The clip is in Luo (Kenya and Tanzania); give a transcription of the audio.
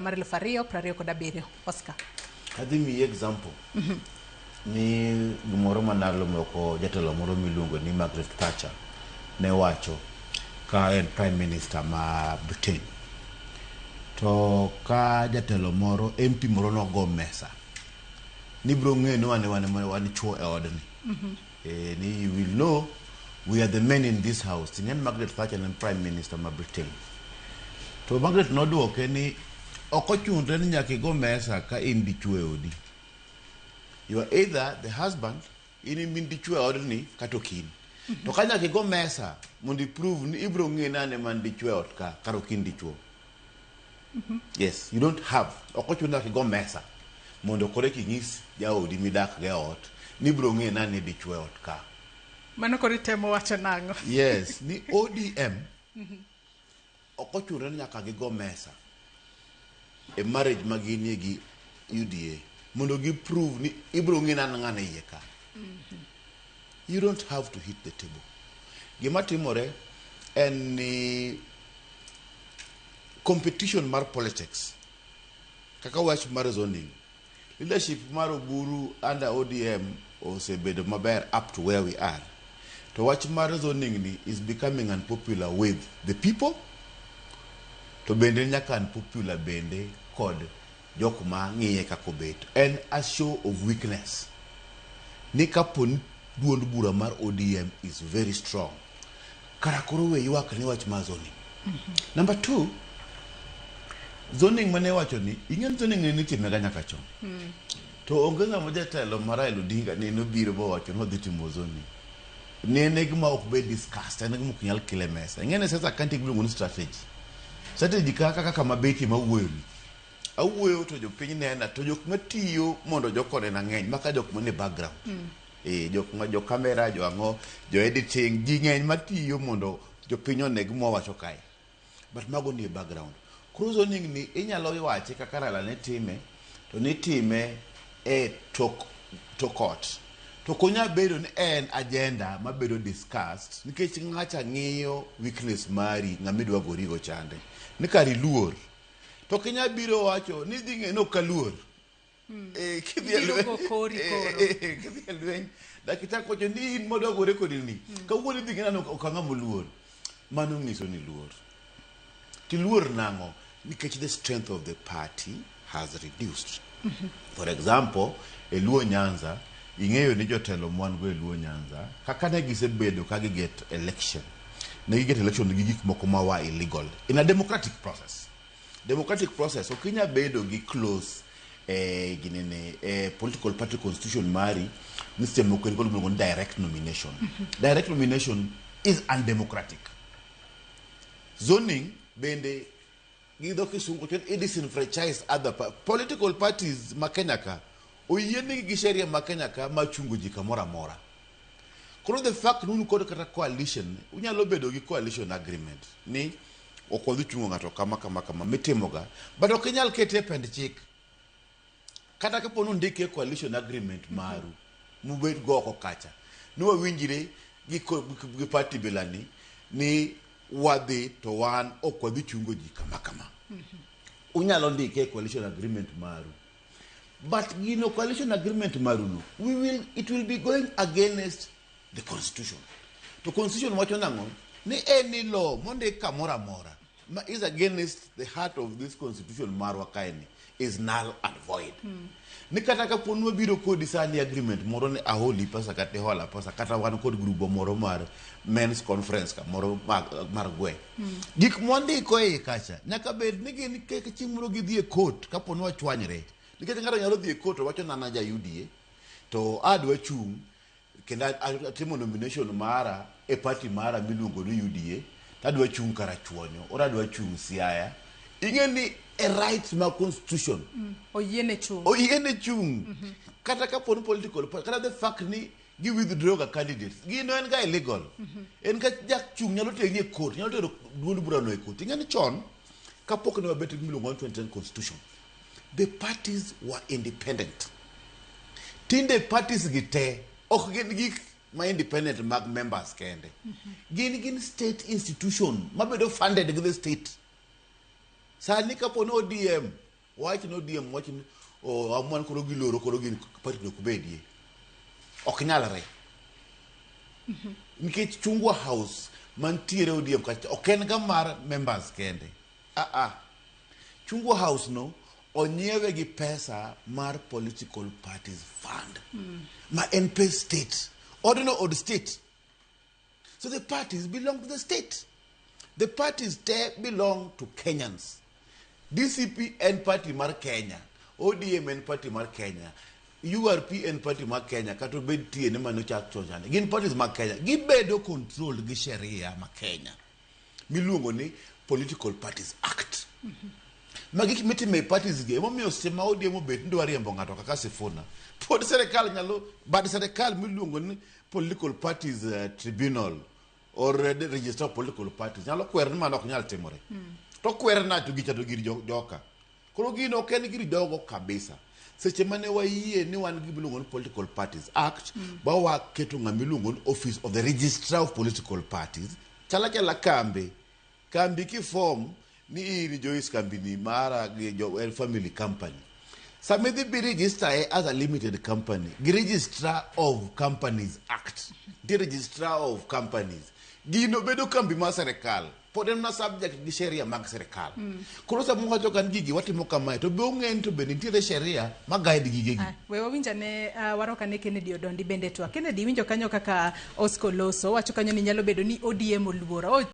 Mar 2027. Oscar. Adhi miyi example ni gimoro manalo moko jatelo moro miluongo ni Margaret Thatcher ne wacho ka en prime minister ma Britain. To ka jatelo moro, MP moro, nogo mesa ni bro ng'eyo ni wan chuo e odni. Ni you will know we are the men in this house. Ting'en Margaret Thatcher ne en prime minister ma Britain. To Margaret nodwoke ni ok ochunre ni nyaka igo mesa ka in dichuo e odi. You are either the husband, in in dichuo e odni, kata ok in. To ka nyaka igo mesa mondo i-prove ni ibro ng'e ni an ema an dichuo e ot ka, kara ok in dichuo. Yes, you don't have. Ok ochuno nyaka igo mesa mondo koro eka inyis jaodi midak go e ot ni ibro ng'e ni an e dichuo e ot ka. Mano koro itemo wacho nang'o? Yes, ni ODM ok ochunre ni nyaka gigo mesa e marriage ma ginie gi UDA mondo gi prove ni ibro ng'e ni an ng'ano e iye ka. You don't have to hit the table. Gima timore en ni competition mar politics kaka wach mar zoning, leadership mar Oburu under ODM osebedo maber up to where we are. To wach mar zoning ni is becoming unpopular with the people, to bende nyaka unpopular bende kod jok ma ng'iye kaka obet. En a show of weakness ni kapo ni duond bura mar ODM is very strong, kara koro we ywak ni wach mar zoning. Number two, zoning mane wacho ni ing'e ni zoning ne nitime ga nyaka chon. To onge ng'ama jatelo mar Raila Odinga ne nobiro bowacho ni odhi timo zoning. Ne en gima ok bed discussed, en gima ok nyal kel e mesa. Ing'e ni siasa ka nitie gima iluongo ni strategy. Strategy kaka kaka mabetie mawuoyo ni. Awuoyo to jopiny nena, to jok matiyo mondo jok onena ng'eny maka jok manie background. Jok ma jo camera, jo ang'o, jo editing, ji ng'eny matiyo mondo jopiny one gima wawacho kae. But mago nie background. Koro zoning ni inyalo wache kaka Raila ne time, to nitime e tok ot. To ok onyal bedo ni en agenda mabedo discussed nikech ng'acha ng'iyo weakness mari, ng'ama idwa gorigo chande. Ni kar iluor. To ok inyal biro wacho ni idhi ng'e ni ok aluor. Kidhi e Ibiro lweny go kori koro. Kidhi e lweny, dakika wacho ni in modwa gore kodi ni. Kawuono idhi ng'e ni ok ang'ama oluor. Mano nyiso ni luor. Tiluor nang'o? Nikech the strength of the party has reduced. For example, e Luo Nyanza, ing'eyo ni jotelo mwan go e Luo Nyanza, kaka ne gisebedo ka giget election, ne giget election gi gik moko ma wa illegal in a democratic process. Democratic process ok inyal bedo gi close ginene political party constitution mari ni seche moko en kod gimiluongo ni direct nomination. Direct nomination is undemocratic. Zoning bende gi dho kisungu wacho ni disenfranchise other political parties ma Kenya ka oyienegi gi sheria ma Kenya ka ma chungo ji kamoro amora. Koro the fact ni un kod kata coalition, unyalo bedo gi coalition agreement ni ok wadhi chungo ng'ato kama kama kama mitimoga, but ok inyal kete e pend chik. Kata kapo ni ondike e coalition agreement maru mubet go oko kacha ni wawinjre gi party bilani ni wadhi to wan ok wadhi chungo ji kama kama. Unyalo ndike e coalition agreement maru. But gino coalition agreement maru no, it will be going against the constitution. To constitution wacho nang'o? Ni any law mondik kamoro amora ma is against the heart of this constitution marwa kaeni is null and void. Ni kata kapo ni wabiro kodi sani agreement moro ni aholi pesa kata ihola pesa, kata wan kod grupo moro mar men's conference kamoro mar gweng'. Gik mwandiko e iye kacha nyaka bed ni gin kaka chieng' moro gidhi e court kapo ni wachwanyre. Nikech ng'ato nyalo dhi e court to wacho ni an aja UDA to adwa chung' kendo atimo nomination mara e party mara miluongo ni UDA to adwa chung' Karachuonyo or adwa chung' Siaya. Ing'e ni e right ma constitution oyiene chung'. Oyiene chung'. Kata kapo ni political party, kata the fact ni gi withdraw ga candidates, gino en ga illegal. En ka jachung' nyalo teri e court, nyalo tero duond burano e court. Ing'e ni chon kapok ne wabet gi miluongo ni 2010 constitution, the parties were independent. Tinde parties gi te ok gin gik ma independent mag members kende. Gin state institution mabedo funded gi the state. Sani kapo ni ODM Wach ni ODM wach ni oh, amwan koro giloro koro gin party ok bedie. Ok nyalre. Nikech Chungwa House mantiere ODM kacha ok en ga mar members kende. Ah ah. Chungwa House no onyiewe gi pesa mar political parties fund. Ma en pes state. Odno od state. So the parties belong to the state. The parties te belong to Kenyans. DCP en party mar Kenya. ODM en party mar Kenya. URP en party mar Kenya kata obed TNA mane ochak chon chande. Gin parties mag Kenya. Gibedo controlled gi sheria ma Kenya. Miluongo ni Political Parties Act. Ma gik mitimo e parties gi emomiyo seche ma ODM obet ni dwa riembo ng'ato kaka Sifuna. Pod serikal nyalo bad serikal miluongo ni Political Parties Tribunal or Register of Political Parties nyalo kwero ni mano ok nyal timore. To kwere na to gicha to gir joka. Koro gino ok en gir jogo kabisa. Seche mane wayie ni wan gi miluongo ni Political Parties Act, ba waketo ng'ama iluongo ni Office of the Registrar of Political Parties, chala chala kambi. Kambi kifom ni in Joyce kambi ni mara gi jo en family company. Sama idhi bi register e as a limited company, gi Registrar of Companies Act, nitie Registrar of Companies. Gino bedo kambi mar serikal, pod en mana subject gi sheria mag serikal. Koro sama wawacho ka ni gigi watimo kamae, to be ong'e ni to bende nitiere sheria ma guide gige gi. We wawinj ane warok ane Kennedy Odondi bende twak. Kennedy, iwinjo kanyo kaka Oscar loso, owacho kanyo ni nyalo bedo ni ODM oluoro.